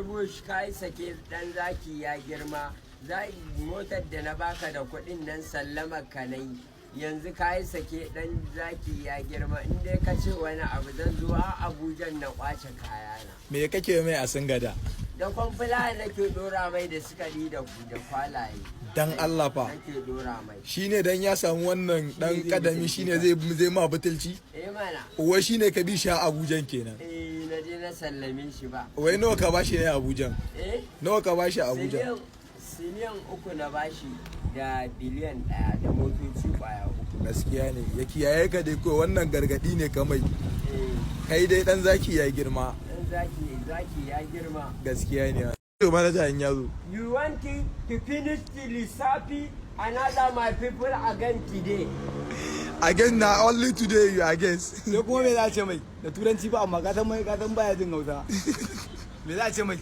Bush, kai sake, dan zaki ya girma. Motar da na baka da kuɗin nan, sallama ka nai. Yanzu ka yi sake, dan zaki ya girma. In dai ka ce wani abu, zan zo a Abuja na kwace kayana. Me kake mai a Singada? Da kwamfula nake dora mai, da sukari da kwalaye. Dan Allah fa? Nake dora mai. Shine dan ya samu wannan dan Shine zai kadami butulci shine fa. zai ma butulci? Eh mana. Wai shine ka bi shi a Abujan kenan? Eh, na je na sallame shi ba. Wai nawa ka bashi ne a Abujan? Eh. Nawa ka bashi a Abuja? Siliyan 3 na bashi da biliyan 1 da motoci kwaya 3. Gaskiya ne, ya kiyaye ka dai ko wannan gargadi ne ka mai. Eh. Kai dai dan zaki ya girma. Dan zaki, zaki ya girma. Gaskiya ne, to manaja in ya zo. You want to finish the lissafi another my people again today. Again na only today you against. Sai kuma me za a ce mai da Turanci ba? Amma ka san mai, ka san baya jin Hausa. Me za a ce mai?